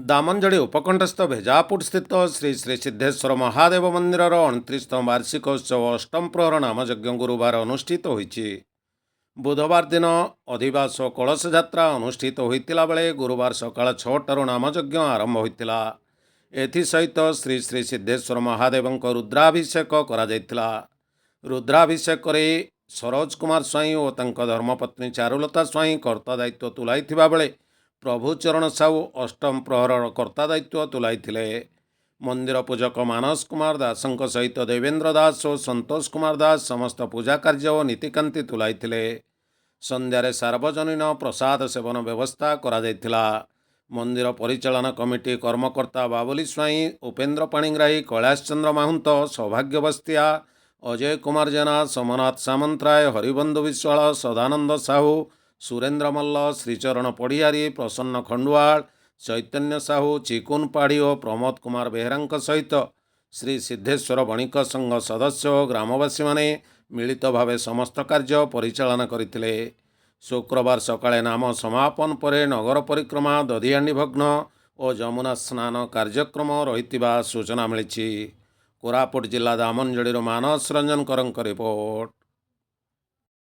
ଦାମନଯୋଡ଼ି ଉପକଣ୍ଠସ୍ଥ ଭେଜାପୁଟ ସ୍ଥିତ ଶ୍ରୀ ଶ୍ରୀ ସିଦ୍ଧେଶ୍ୱର ମହାଦେବ ମନ୍ଦିରର 29ତମ ବାର୍ଷିକ ଉତ୍ସବ ଅଷ୍ଟମ ପ୍ରହର ନାମଯଜ୍ଞ ଗୁରୁବାର ଅନୁଷ୍ଠିତ ହୋଇଛି। ବୁଧବାର ଦିନ ଅଧିବାସ ଓ କଳସ ଯାତ୍ରା ଅନୁଷ୍ଠିତ ହୋଇଥିଲା ବେଳେ ଗୁରୁବାର ସକାଳ 6ଟାରୁ ନାମଯଜ୍ଞ ଆରମ୍ଭ ହୋଇଥିଲା। ଏଥିସହିତ ଶ୍ରୀ ଶ୍ରୀ ସିଦ୍ଧେଶ୍ୱର ମହାଦେବଙ୍କ ରୁଦ୍ରାଭିଷେକ କରାଯାଇଥିଲା। ରୁଦ୍ରାଭିଷେକରେ ସରୋଜ କୁମାର ସ୍ୱାଇଁ ଓ ତାଙ୍କ ଧର୍ମପତ୍ନୀ ଚାରୁଲତା ସ୍ୱାଇଁ କର୍ତ୍ତା ଦାୟିତ୍ୱ ତୁଲାଇଥିବା ବେଳେ ପ୍ରଭୁଚରଣ ସାହୁ ଅଷ୍ଟମ ପ୍ରହରର କର୍ତ୍ତା ଦାୟିତ୍ୱ ତୁଲାଇଥିଲେ। ମନ୍ଦିର ପୂଜକ ମାନସ କୁମାର ଦାସଙ୍କ ସହିତ ଦେବେନ୍ଦ୍ର ଦାସ ଓ ସନ୍ତୋଷ କୁମାର ଦାସ ସମସ୍ତ ପୂଜା କାର୍ଯ୍ୟ ଓ ନୀତିକାନ୍ତି ତୁଲାଇଥିଲେ। ସନ୍ଧ୍ୟାରେ ସାର୍ବଜନୀନ ପ୍ରସାଦ ସେବନ ବ୍ୟବସ୍ଥା କରାଯାଇଥିଲା। ମନ୍ଦିର ପରିଚାଳନା କମିଟି କର୍ମକର୍ତ୍ତା ବାବୁଲି ସ୍ୱାଇଁ, ଉପେନ୍ଦ୍ର ପାଣିଗ୍ରାହୀ, କୈଳାସ ଚନ୍ଦ୍ର ମାହୁନ୍ତ, ସୌଭାଗ୍ୟ ବସ୍ତିଆ, ଅଜୟ କୁମାର ଜେନା, ସୋମନାଥ ସାମନ୍ତରାୟ, ହରିବନ୍ଧୁ ବିଶ୍ୱାଳ, ସଦାନନ୍ଦ ସାହୁ, ସୁରେନ୍ଦ୍ର ମଲ୍ଲ, ଶ୍ରୀଚରଣ ପଢ଼ିଆରୀ, ପ୍ରସନ୍ନ ଖଣ୍ଡୁଆଳ, ଚୈତନ୍ୟ ସାହୁ, ଚିକୁନ ପାଢ଼ୀ ଓ ପ୍ରମୋଦ କୁମାର ବେହେରାଙ୍କ ସହିତ ଶ୍ରୀ ସିଦ୍ଧେଶ୍ୱର ବଣିକ ସଂଘ ସଦସ୍ୟ ଓ ଗ୍ରାମବାସୀମାନେ ମିଳିତ ଭାବେ ସମସ୍ତ କାର୍ଯ୍ୟ ପରିଚାଳନା କରିଥିଲେ। ଶୁକ୍ରବାର ସକାଳେ ନାମ ସମାପନ ପରେ ନଗର ପରିକ୍ରମା, ଦଧିହାଣ୍ଡି ଭଗ୍ନ ଓ ଯମୁନା ସ୍ନାନ କାର୍ଯ୍ୟକ୍ରମ ରହିଥିବା ସୂଚନା ମିଳିଛି। କୋରାପୁଟ ଜିଲ୍ଲା ଦାମନଯୋଡ଼ିରୁ ମାନସ ରଞ୍ଜନ କରଙ୍କ ରିପୋର୍ଟ।